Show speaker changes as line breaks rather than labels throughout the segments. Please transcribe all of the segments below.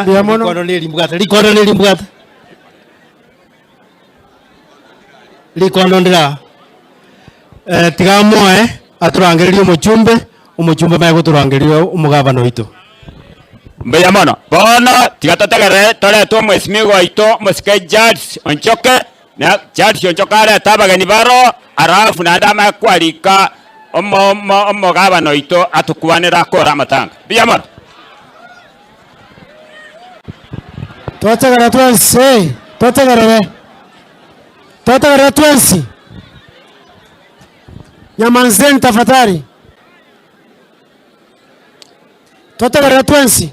Mbuya mono.
Rikondo nerimbwate, rikondo nerimbwate. Rikondo ndire aa. Eh, tiga amoe atorangererie omochumbe, omochumbe amanye gotorangeria omogabana oito.
Mbuya mono. Bono tiga totegerere torete omwesimigwa oito omosike Charles Onchoke, na Charles Onchoke arete abageni baro, alafu naende amanye kwarika omo omo omogabana oito atokwanere akore amatanga. Mbuya mono.
Totegerere twensi, eh, totegerere, totegerere twensi. Nyamanzeni tafadhali. Totegerere twensi.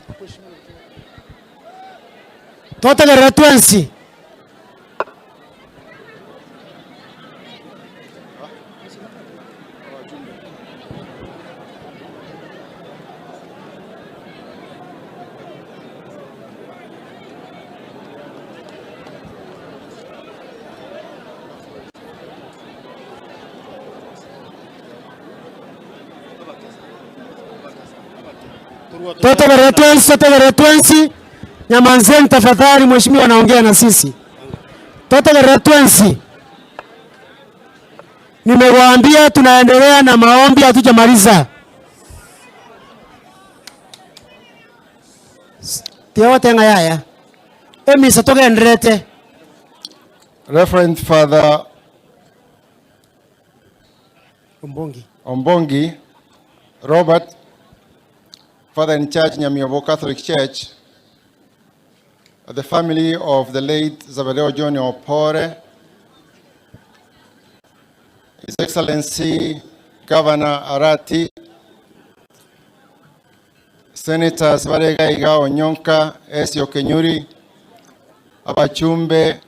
Totegerere twensi. Totegerere twensi, totegerere twensi. Nyamanzeni tafadhali, mheshimiwa anaongea na sisi. Totegerere twensi. Nimewaambia tunaendelea na maombi, hatujamaliza. Tiga ng'a yaya emisa togenderete.
Reverend Father
Ombongi.
Ombongi Robert, Father in Charge Nyamiobo Catholic Church, the family of the late Zebedeo John Opore, His Excellency Governor Arati, Senators bare iga Onyonka, Esio Kenyuri, abachumbe,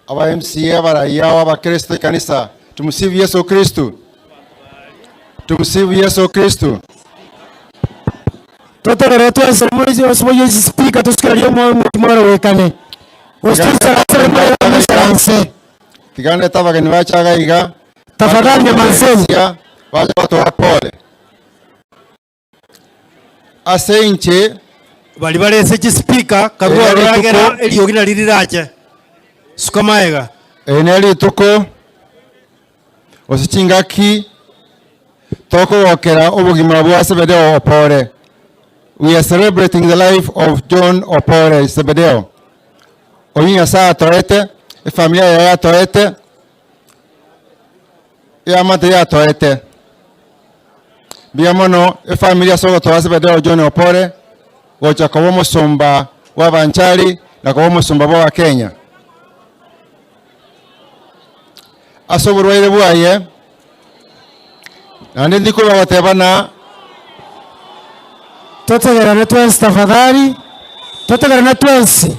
aba MCA, abaraiya, abakristo ekanisa, tumusifu Yesu Kristo. Tumusifu Yesu Kristo.
Totegerere twensi omoisi ase omoyio speaker tosukererie omoro goikane. Gose toisaranse moisaranse.
Tiga ndete abageni bache iga iga.
Tafadhali nyamanzeni.
Bache batoa pole. Ase inche.
Baria bare ase chispeaker karue
Eri
ororo
rituko-
egera eriogi nari rirache. Suka magega.
Eri ne rituko gose chingaki tokogokera obogima bwa Zebedeo Opore. We are celebrating the life of John Opore Zebedeo. Oyio Nyasaye atoete, efamilia yaye yatoete, eamate yatoete. Mbuya mono efamiri ase ogotoa Zebedeo John Opore gocha koba omosomba bw'abanchari na koba omosomba bw'abakenya. Ase oborwaire bwaye, naende ndikoba goteba na
Totegerane twensi tafadhali, totegerane twensi.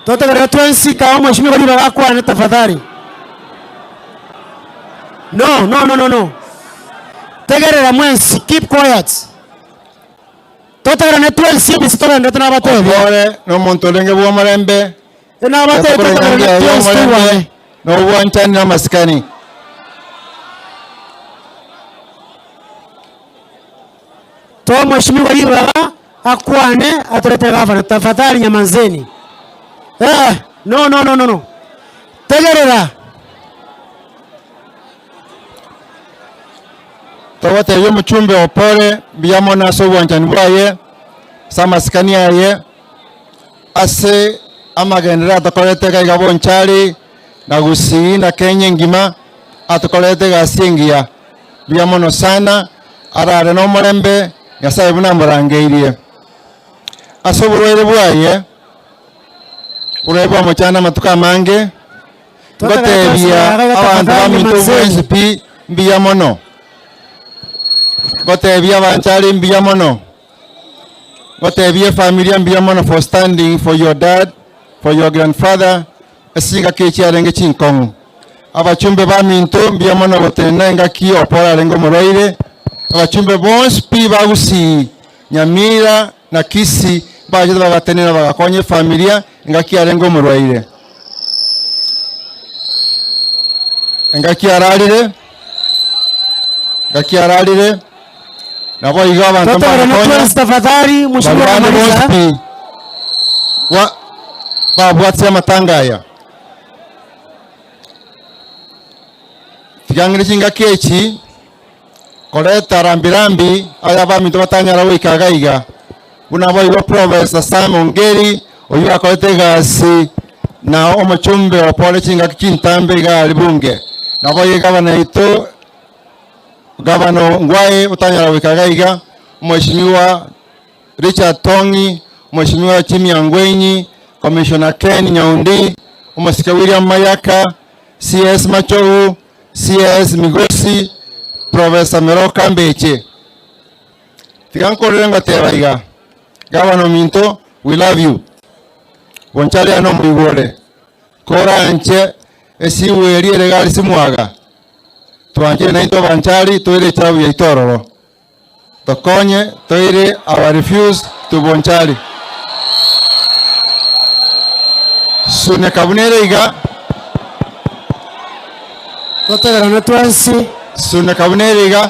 Totegerere twensi kawa mheshimiwa ribaga akwane tafadhali. No, no, no, no, no. Tegerera mwensi, keep quiet. Totegerane twensi ebise togenderete nabatebia.
Opore nomonto orenge bw'omorembe,
Nabatebia
Yakora
totegerane
enyangi yaye
twensi
y'omorembe,
toigwane.
na obwanchani na amasikani.
Toa mheshimiwa ribaga akwane atorete gavana tafadhali nyamanzeni. Eh, no no no no no. Tegerera.
Togotebia omochumbe Opore mbuya mono ase obwanchani bwaye, ase amasikani aye, ase amagenderero atokorete iga iga Bonchari na Gusii na Kenya engima, atokorete egasi engiya. Mbuya mono sana, arare nomorembe, Nyasae buna amorangeirie. Ase oborwaire bwaye, oborwaire bwamochanda amatuko amange, ngotebia abanto baminto bwensi pi mbuya mono. Ngotebia abanchari mbuya mono. Ngotebia efamilia mbuya mono for standing for your dad, for your grandfather, ase chingaki echi chiarenge chinkong'u. Abachumbe baminto mbuya mono gotenena engaki Opora arenge omorwaire, abachumbe bonsi pi ba Gusii, Nyamira na Kisii mbachete bagatenena bagakonya efamilia engaki arenge omorwaire. Engaki ararire. Ngaki ararire, naboigo abanto
Totegerane
mbagokonya,
twensi tafadhali, mheshimiwa
baria bande
akamaliza.
bonsi pi ba- babwatire amatanga aya. Tiga ng'ire chingaki echi koreta rambirambi aya abaminto batanyara goika iga iga, buna boigo Professor Sam Ongeri oyio akorete egasi na omochumbe o pore chingaki chintambe iga aria bunge, naboigo egavana yaito Gavana Ongwae otanyara goika iga iga, Omweshimiwa Richard Tong'i, Omweshimiwa Jimmy Angwenyi, Commissioner Ken Nyaundi, Omosike William Mayaka, CS Machogu, CS Migosi, Professor Miroka Mbeche. Tiga nkorere ngoteba iga, Gavana ominto, we love you. Bonchari aye nomoigwore, koranche esimu eria ere gari simwaga, twanchire naintwe abanchari toire echabu yaito ororo. Tokonye toire our refuse to Bonchari. Suneka buna ere iga.
Totegerane twensi.
Suneka buna ere iga.